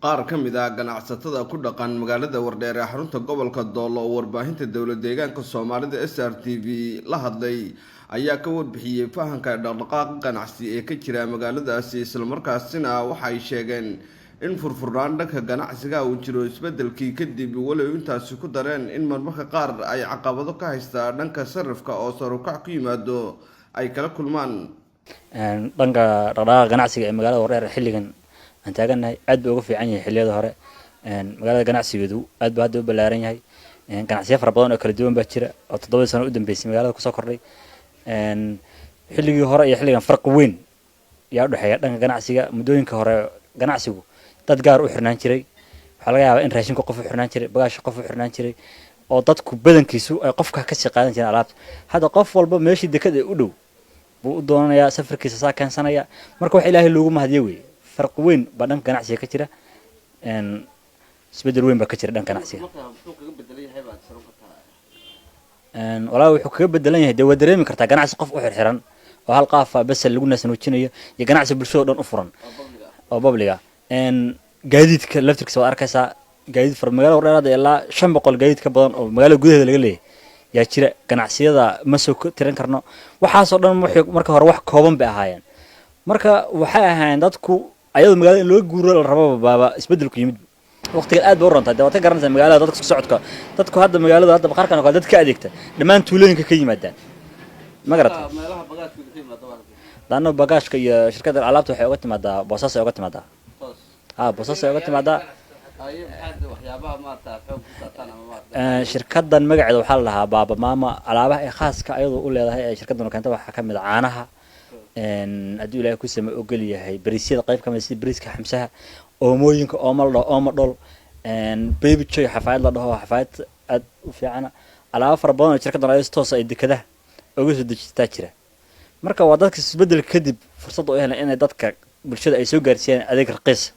Qaar ka mid ah ganacsatada ku dhaqan magaalada Wardheer ee xarunta gobolka Doolo oo warbaahinta Dowlad Deegaanka Soomaalida SRTV la hadlay ayaa ka warbixiyey fahanka dhaqdhaqaaqa ganacsi ee ka jira magaaladaasi, islamarkaasina waxay sheegeen in furfurnaan dhanka ganacsiga uu jiro isbedelkii kadib, walow intaasi ku dareen in marmarka qaar ay caqabado ka haystaa dhanka sarifka oo sarukac ku yimaado ay kala kulmaan. Dhanka dhaqdhaqaaqa ganacsiga ee magaalada Wardheer xilligan aan taagannahay aad buu uga fiican yahay xilliyada hore. Magaalada ganacsigeedu aad buu hadda u ballaaran yahay. Ganacsiyo fara badan oo kala duwan baa jira oo 7dii sano u dambeysay magaalada kusoo kordhay. Xilligii hore iyo xilligan farqi weyn yaa udhexeeya dhanka ganacsiga. Muddooyinka hore ganacsigu dad gaar u xirnaan jiray. Waxaa laga yaabaa in raashinka qof u xirnaan jiray, bagaashka qof u xirnaan jiray, oo dadku badankiisu ay qofka kasii qaadan jireen alaabta. Hadda qof walba meeshii dekada u dhow buu u doonanayaa, safarkiisa saa keensanaya. Marka wax Ilaahay loogu mahadiyo weeye. Farqi weyn baa dhanka ganacsiga ka jira, isbedel weyn baa ka jira dhanka ganacsiga. Walaa, wuxuu kaga bedelan yahay dee waa dareemi kartaa, ganacsi qof u xirxiran oo hal qaafa besel lagu naasnuujinayo iyo ganacsi bulshada o dhan u furan oo public ah. Gaadiidka laftirkiisa waad arkaysaa, gaadiid fara magaalada Wardheer hadda ilaa 500 gaadiid ka badan oo magaalada gudaheeda laga leeyahay yaa jira. Ganacsiyada ma soo tiran karno. Waxaasoo dhan wuxuu marka hore wax kooban bay ahaayeen. Marka waxay ahaayeen dadku ayadoo magaalada in loo guuro la rababa baaba isbedelku yimid. Waqtigan aad ba u rantaa dee, waad ka garanaysaa magaalada dadka socodka. Dadku hadda magaalada hadda bakhaarkan oo kale dad ka adeegta dhammaan tuulooyinka ka yimaadaan, ma garata? Daano bagaashka iyo shirkadda alaabta waxay uga timaadaa Boosaaso ay uga timaadaa. Ha, Boosaaso ay uga timaadaa. Shirkaddan magaceeda waxaa la dhahaa Baaba Maama. Alaabaha ay khaaska ayadoo u leedahay ee shirkaddan keenta waxaa kamid a caanaha, hadduu Ilaahay ku sama ogol yahay, bariisyada qayb kamid sida bariiska xamsaha, oomooyinka, ooma la dhaho, ooma dhol, Baby Joy xafaayad la dhaho, xafaayad aad u fiicana. Alaabo fara badan oo shirkaddan ay si toos ay dekadaha uga soo dejisataa jira. Marka waa dadka isbedelka kadib fursad u heleen inay dadka bulshada ay soo gaarsiiyaan adeeg raqiis.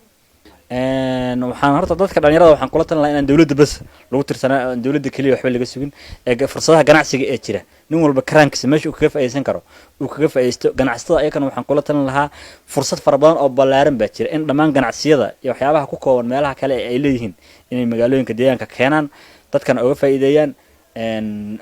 Waxaan horta dadka dhalinyarada waxaan kula talin lahaa inaan dowladda bas lagu tirsanaa, aan dowladda keliya waxba laga sugin, ee fursadaha ganacsiga ee jira nin walba karaankiisa meesha uu kaga faa'iideysan karo uu kaga faa'iideysto. Ganacsatada ayakana waxaan kula talin lahaa, fursad fara badan oo ballaaran baa jira, in dhammaan ganacsiyada iyo waxyaabaha ku kooban meelaha kale ee ay leeyihiin inay magaalooyinka deegaanka keenaan, dadkana uga faa'iideeyaan.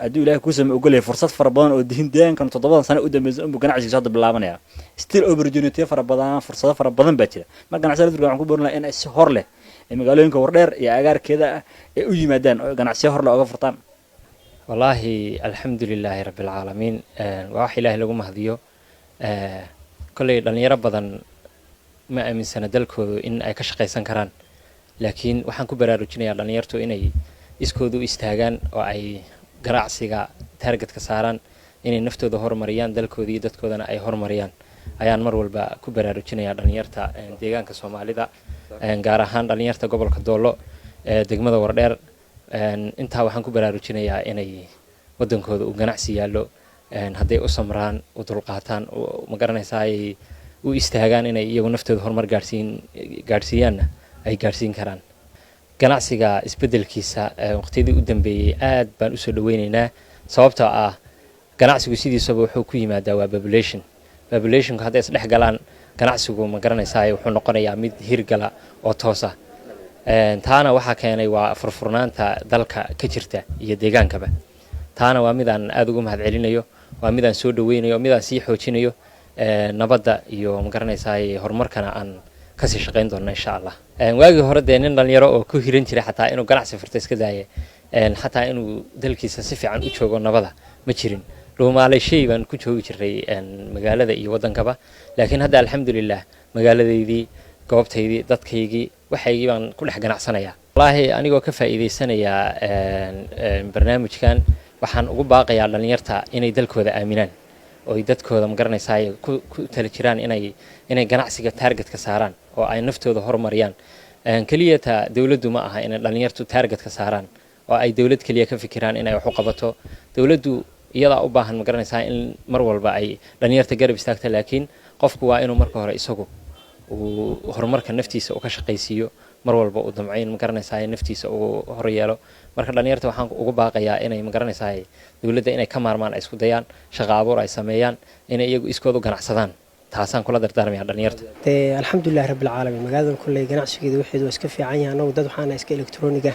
Hadduu Ilaahay kuusama ogolyahay, fursad fara badan oo dihin deegaankan 7dan sano u dambeysa unbuu ganacsigiisu hadda bilaabanaya. Still opportunity fara badan, fursado fara badan baa jira. Marka ganacsiyada laftirka waxaan ku boorin lahaa in ay si hor leh ee magaalooyinka Wardheer iyo agaarkeeda ah ay u yimaadaan oo ganacsiyo hor leh oga furtaan. Wallaahi, alxamdu lilaahi rabbi alcaalamiin, waa wax Ilaahay lagu mahadiyo. Kolley dhalinyaro badan ma aaminsana dalkoodu in ay ka shaqaysan karaan, laakiin waxaan ku baraarujinayaa dhalinyartu inay iskooda u istaagaan oo ay ganacsiga targetka saaraan, inay naftooda horumariyaan, dalkooda iyo dadkoodana ay horumariyaan ayaan mar walba ku baraarujinayaa dhalinyarta deegaanka Soomaalida, gaar ahaan dhalinyarta gobolka Doolo ee degmada Wardheer. Intaa waxaan ku baraarujinayaa inay wadankooda uu ganacsi yaallo, hadday u samraan, u dulqaataan, ma garanaysaa, ay u istaagaan inay iyagu naftooda horumar gaarsiin gaadhsiiyaanna ay gaadhsiin karaan. Ganacsiga isbedelkiisa waqtiyadii u dambeeyey aad baan usoo dhaweyneynaa, sababtoo ah ganacsigu sidiisaba wuxuu ku yimaadaa waa population. Populationku hadday isdhex galaan, ganacsigu, ma garanaysaa, wuxuu noqonayaa mid hirgala oo toosa. Taana waxaa keenay waa furfurnaanta dalka ka jirta iyo deegaankaba. Taana waa midaan aada ugu mahad celinayo, waa midaan soo dhaweynayo, midaan sii xoojinayo nabadda iyo, ma garanaysaa, horumarkana aan kasii shaqayn doona, insha Allah. Waagii hore dee nin dhalinyaro oo ku hiran jiray xataa inuu ganacsi furto iska daaye, xataa inuu dalkiisa si fiican u joogo nabada ma jirin. Dhuumaalay shay baan ku joogi jiray magaalada iyo waddankaba, laakiin hadda alxamdulilah, magaaladeydii, goobtaydii, dadkaygii, waxaygii baan ku dhex ganacsanayaa. Wallaahi, anigoo ka faa'iidaysanayaa barnaamijkan, waxaan ugu baaqayaa dhalinyarta inay dalkooda aaminaan oy dadkooda, ma garanaysaa, ku tala jiraan inay ganacsiga targetka saaraan oo ay naftooda horumariyaan. Keliya ta dowladdu ma aha inay dhalinyartu targetka saaraan oo ay dowlad keliya ka fikiraan inay wax u qabato. Dowladdu iyadaa u baahan, ma garanaysaa, in mar walba ay dhalinyarta garab istaagta, laakiin qofku waa inuu marka hore isagu uu horumarka naftiisa uu ka shaqaysiiyo, mar walba uu damcayn, ma garanaysaa, naftiisa uu horyeelo. Marka dhalinyarta waxaan ugu baaqayaa inay, ma garanaysaa, dowladda inay ka maarmaan ay isku dayaan, shaqa abuur ay sameeyaan, inay iyagu iskoodu ganacsadaan. Taasaan kula dardaarmaya dhalinyarta. Dee alxamdulilahi rabbilcaalamiin, magaaladan kolley ganacsigeeda waxeedu waa iska fiican yahay. Annagu dad waxaana iska elektroniga,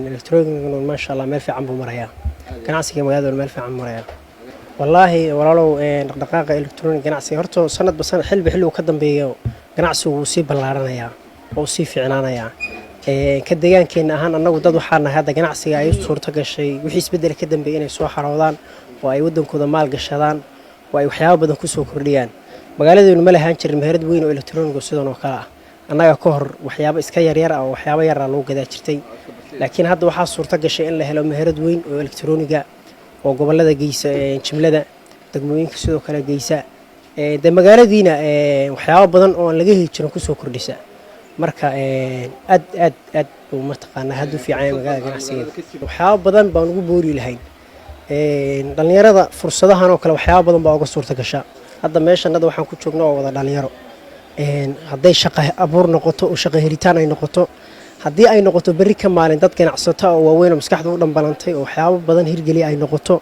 elektroonigana maasha Allah meel fiican buu marayaa. Ganacsiga magaalada meel fiican buu marayaa. Wallaahi walaalow, dhaqdhaqaaqa elektronic ganacsiga horta sanadba sanad, xilba xilli uu ka dambeeyo, ganacsigu wuu sii ballaaranayaa oo sii fiicnaanayaa. Ka deegaankeenna ahaan, annagu dad waxaa nahay hadda ganacsiga ay u suurto gashay wixii isbeddel ka dambeeyay inay soo xaroodaan oo ay waddankooda maal gashadaan oo ay waxyaabo badan kusoo kordhiyaan. Magaaladeenu ma lahaan jirin meherad weyn oo elektroniga sidan oo kale ah. Annaga ka hor waxyaabo iska yaryar ah oo waxyaabo yar ah lagu gadaa jirtay, laakiin hadda waxaa suurto gashay in la helo meherad weyn oo elektroniga oo gobolada geysa, jimlada degmooyinka sidoo kale geysa. Dee magaaladiina waxyaabo badan oo aan laga heli jirin kusoo kordhisa. Marka aad aad aad buu mataqaanaa hadda u fiican yahay magaalada ganacsigeeda. Waxyaabo badan baan ugu boori lahayn dhalinyarada. Fursadahan oo kale waxyaabo badan baa uga suurta gasha. Hadda meeshan hadda waxaan ku joogno oo wada dhalinyaro, hadday shaqa abuur noqoto oo shaqo helitaan ay noqoto, haddii ay noqoto berri ka maalin dad ganacsato oo waaweyn oo maskaxda u dhambalantay oo waxyaabo badan hirgeliya ay noqoto,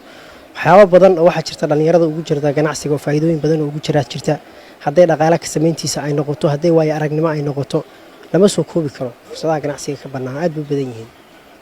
waxyaabo badan oo waxaa jirta dhalinyarada ugu jirta ganacsiga oo faa'iidooyin badan oo ugu jiraa jirta. Hadday dhaqaale ka samayntiisa ay noqoto, hadday waayo aragnimo ay noqoto, lama soo koobi karo. Fursadaha ganacsiga ka bannaan aad bay u badan yihiin.